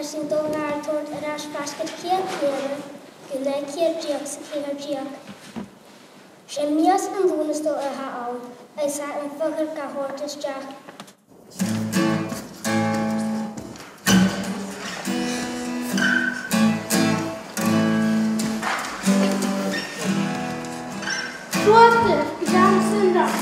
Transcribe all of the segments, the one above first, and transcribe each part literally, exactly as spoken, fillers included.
Sin dol nar toirt air ais faisg air ceud bliadhna, gu naoi ceud deug 's a ceithir deug. 'S e mìos an Lùnastail a th' ann, agus tha am foghar ga thoirt a-steach. Suatar, gu deas an rang.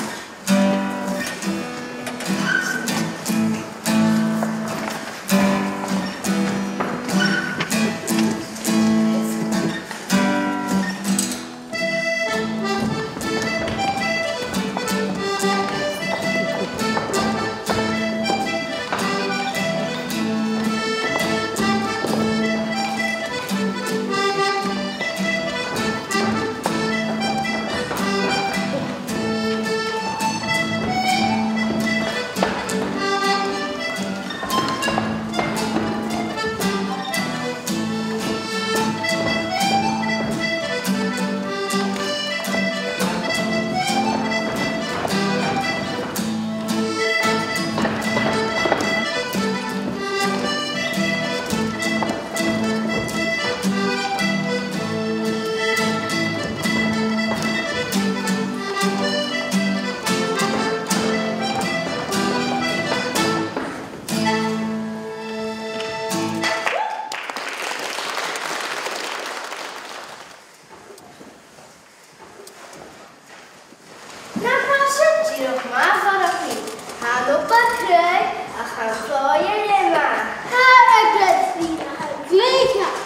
Nach eil sin dìreach math, a Dhorochaidh? Tha an obair cruaidh, ach tha an clò air a bhith math. Tha, a Ghrace, tha e glè cheart.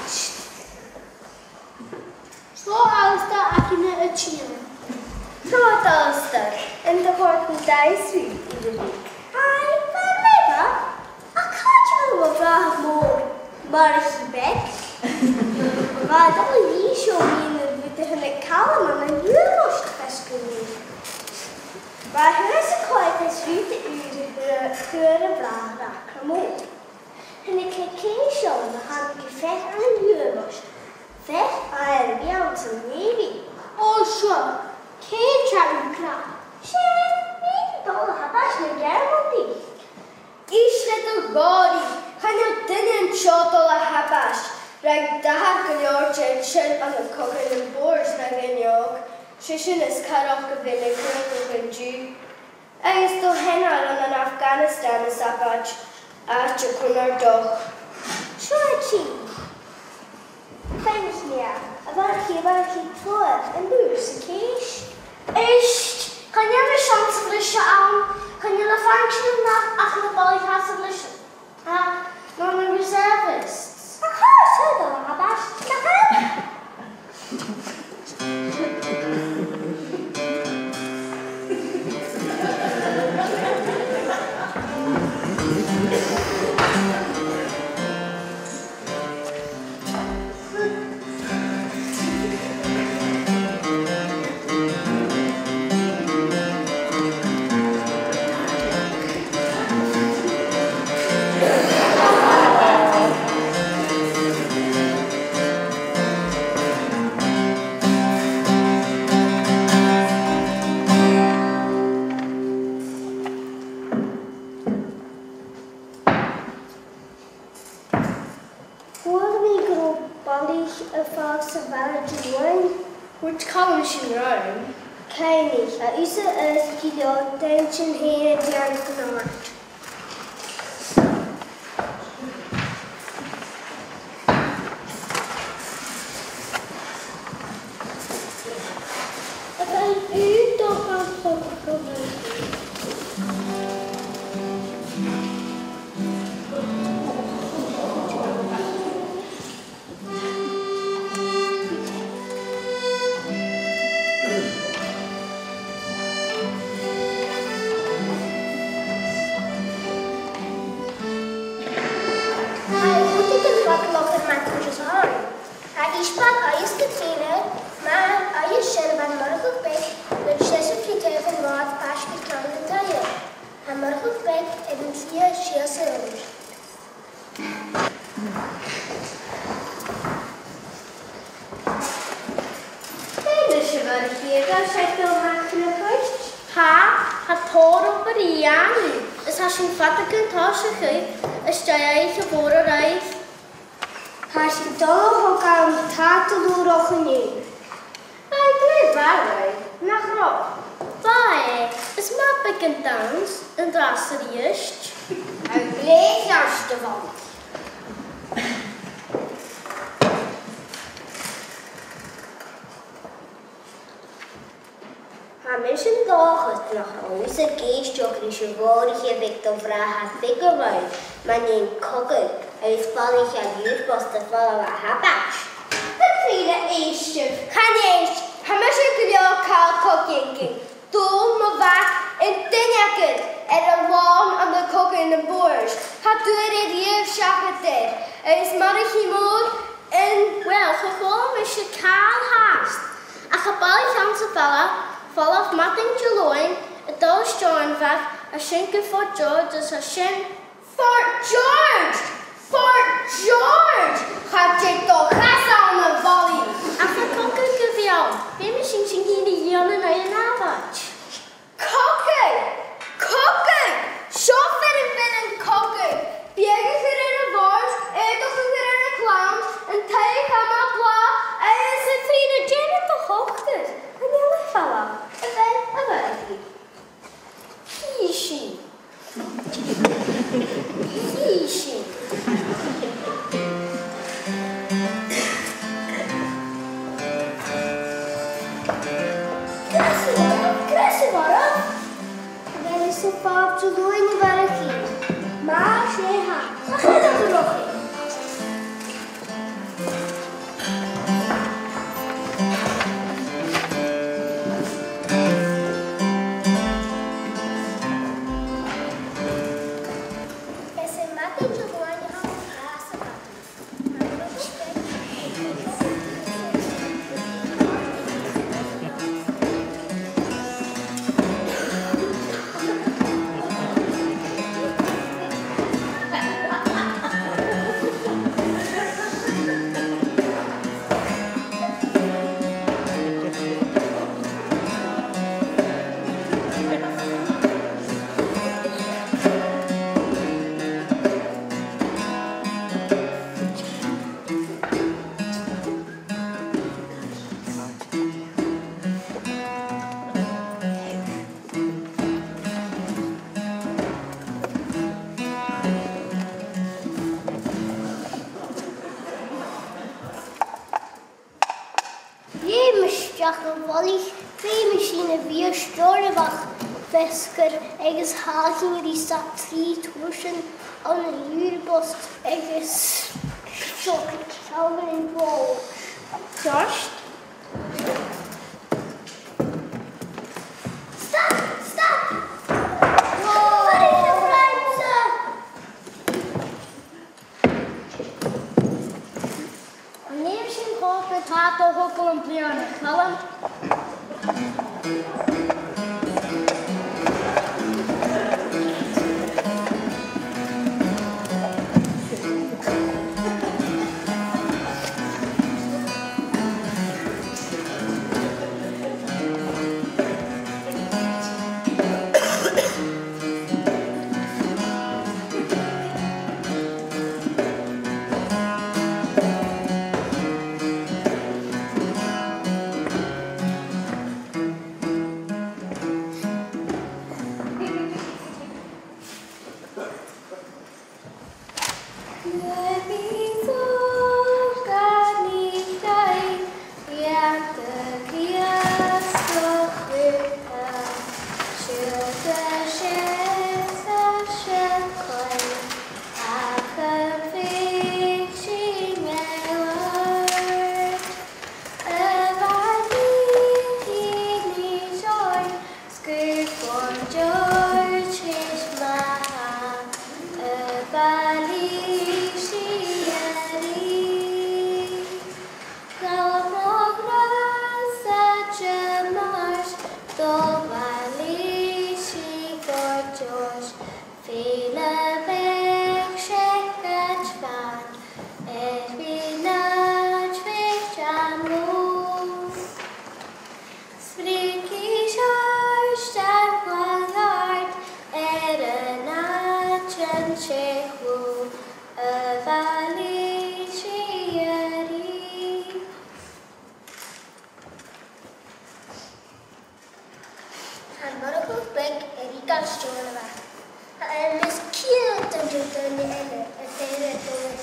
Seo Alasdair againne a' tighinn. Seo Alasdair, an do chòrd an dannsa riut, a Dhorochaidh? Aidh, bha e math. Ach càit a bheil mo bhràthair mòr, Murchaidh Beag? Bha e a' dol a dh'innse dhomh mu dheidhinn rud a chunnaic Calum ann an iomhoist feasgar an-dè. Bha e shuas a' coimhead air rud ùr a fhuair a bhràthair Acra Mòr. Chunnaic e cèis eile a thàinig gu fear ann an iomhoist. Fear a bha air a bhith anns an Navy. Ò, seo, cèis a tha ùr. 'S e, nì mi dol a Bhùdapeist na Gearmailtich. Èist leat, a Dhorochaidh, chan eil duine an seo a' dol a Bhùdapeist. Rinn d' athair gu leòr den sin ann an Cogadh nam Boers na dhuine òg. 'S e sin as coireach gu bheil e a' cruinneachadh an-diugh. Agus do sheanair ann an Afghanistan, a Shabaid, àite cunnartach. Seo e. Feumaidh mi a bhith, a bhith, a bhith fuar an dùil sa chèis. Èist, chan eil mi seansa leis ann, chan eil a' function ach na balaich a tha leis. Tha, no na reservists. Ach tha siud a' dol a Bhùdapeist, nach eil? Fhuair mi gu robh balaich a' falbh sa bhaile an-dè. Thuirt Calum sin rium. Cuimhnich, tha thusa agus gu leòr daoine fhèin a' dèanamh an-àird. A bheil thu a' dol gan cogadh rium? Tha e rudeigin fada leotha mar a tha sibh a' smaoineachadh. Tha Iseabail agus Catrìona, m' athair agus sin, bha Murchadh Beag, a' seasamh ri taobh an rathaid faisg air Ceann an Taighe. Tha Murchadh Beag air an t-slighe sìos an iar. Dè nise, a Mhurchaidh, a bheil sibh a' dol a-mach chun a' chuid? Tha, tha tòrr obair ri dhèanamh, is tha sinn fada gun tòiseachadh, is dè oidhche mhòr a-rithist. Tha sinn a' dol a thogail an t-àite luath an-diugh. Aidh, glè mhath, nach robh? Bha e, is math beagan dannsa an-dràsta a-rithist. Tha e glè cheart, a Mholaidh. Tha mise an dòchas nach robh thusa ag èisteachd ris a' mhòr-shìde bheag do bhràthair Figaro, mar nì an cogadh, agus bhalaich a' liùrbost a' falbh a thabaid. Chan eil fhios agam. Chan eil, tha mise gu leòr càil cogaidh. Dùil mo mhac an duine agad air an lòn ann an cogadh nam bùird. Cha d' fhuair e riamh seachad air, agus mar a chì mi, an... Uill, cha chuala mise càil fhathast, ach tha balaich anns a' bhaile, falbh madainn Diluain, a' dol a Steòrnabhagh, a' seinn gu Fort George, is a sin. Fort George! Fort George! Cha tèid do chas ann, a Mholaidh! Ach tha cogadh gu bhith ann. Feumaidh sinn sinn fhìn a dhèanamh an aon àite. Cogadh! Cogadh! Seo far am bi an cogadh. Biadh a chur air a' bhòrd, aodach a chur air a' chlann, an taigh a chumail blàth, agus... Is e fìor, dè tha thu a' dèanamh? Chan eil e a' falbh. A bheil, a bheil? Chì sinn. Chì sinn. Greasaibh oirbh, greasaibh oirbh. Bheil e a' falbh Diluain a bharrachd? Mas e tha, nach eil e a' dol. Bidh mise a' dol a bhalaich, feumaidh sinn a bhith a' steòrnabhagh feasgar agus tha sinn ri sàbhaladh trì tursan ann an liùrbost agus seo ceann an bhò. Ceart. Stop! Stop! Whoa! Balaich a' Phrionnsa! An e sin còta a tha thu a' togail am-bliadhna, a Chaluim?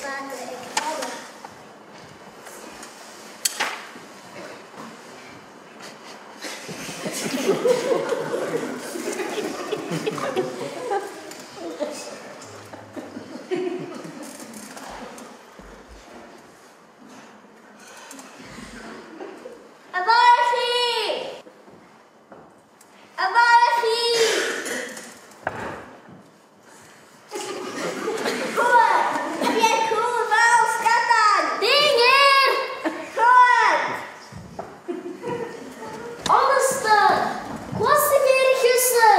A Mhurchaidh! A Mhurchaidh! Cuan! Bidh cuan a' fàs sgadain! Dìnnear! Cuan! Alasdair, cò às a bheil thusa?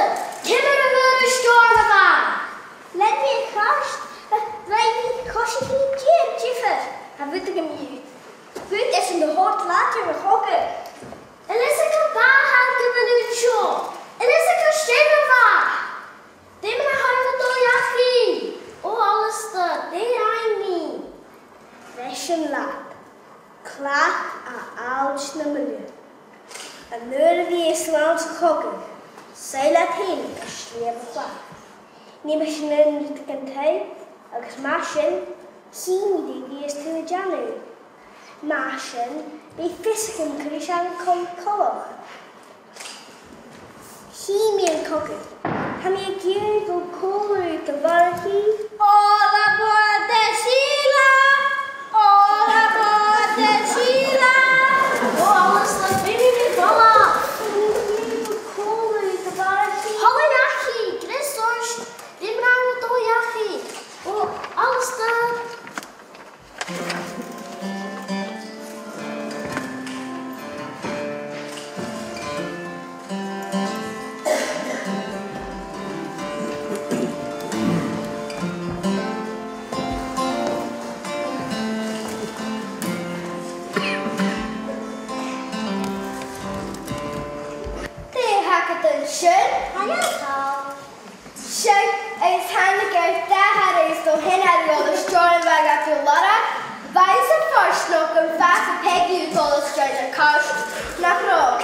Ciamar a bheil an Steòrnabhagh? Lean mi a' chairt, bha mi a' coiseachd an dèidh diofar. Tha rud agam dhut. Rud airson do thoirt làidir a chogadh. Alasdair, cò bha thu gu bheil thu an seo? Alasdair, cò seo a bha? Dè mar a tha thu a' dol dhachaigh? Ò, Alasdair, dè rinn mi? Bha sinn làidir. Cladh à àirde na mìle. An uair a bha e a' slàinte a' chogaidh, saoil iad fhèin gur sliabh a' chlach. Nì mi sin an-diugh an taigh, agus mar sin, chì mi dè bhios tu a' dèanamh. Mar sin, bidh fios agam cò ris a tha an cogadh coltach. Chì mi an cogadh. Tha mi ag iarraidh a dhol còmhla riut, a Mhurchaidh. Òla, buaidh, Sìleas! Òla, buaidh, Sìleas! Ò, Alasdair, bidh mi ri falbh. Tha mi ag iarraidh a dhol còmhla riut, a Mhurchaidh. Thalla dhachaigh, greas ort, dè mar a tha thu a' dol dhachaigh? Ò, Alasdair. Dè th' agad an sin? Chan eil càil. Seadh, agus thàinig e air d' athair agus do sheanair a dhol a Steòrnabhagh gad lorg, bha thusa a' faireachdainn gum faca Peigi thu a' dol a-steach dhan chairt, nach robh?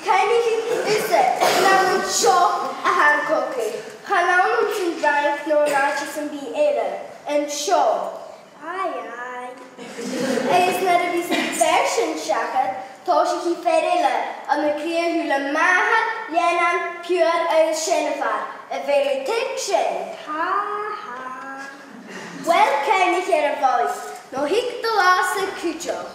Cuimhnich thusa, nach ann an seo a tha an cogadh. Chan ann anns an Fhraing no an àite sam bith eile, an seo. Aidh, aidh. Agus nuair a bhios am fear sin seachad, tòisichidh fear eile ann an cridhe a h-uile màthair, leannan, piuthar agus seanmhair, a bheil thu a' tuigsinn? Ha, ha. Uill, cuimhnich air a' bhalaich, no thig do là-sa cuideachd.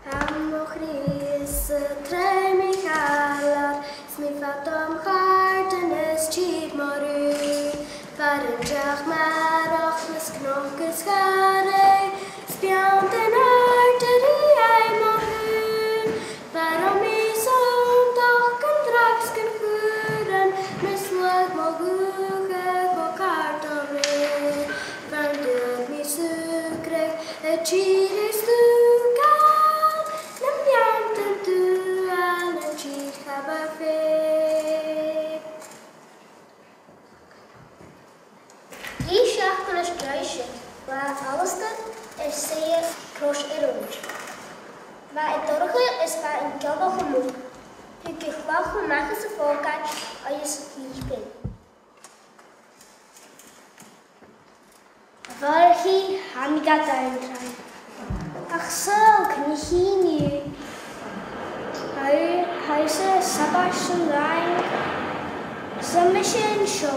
Tha mo chridhe-sa trom mo chàrlaidh, 's mi fada 'm chàirdean is tìr mo rùn. Far an deach m' athair, 's cnoc is charraig, 's beanntan àrd a rìgh mo shùn. Far am bi sùnn, dòch gun dragh 's gun chùram, mus laigh mo dhùthchas cho càirdeil rium. Far an d' fhuair mi sùgradh, a tìr is dùthchail, nam beanntan dùthchail, an tìr cha b' fheàrr. Dà sheachdain às dèidh sin, bha Alasdair air suidhe crois air òr. Bha e dorcha is bha an gealach a-muigh. Thug e clach a-mach às a phòcaid agus dh'ìoch e. A Mhurchaidh, thàinig an t-àm trom. Ach saoil cuin a chì mi thu? Tha, tha thusa a' sabaid san Fhraing. 'S ann mise an seo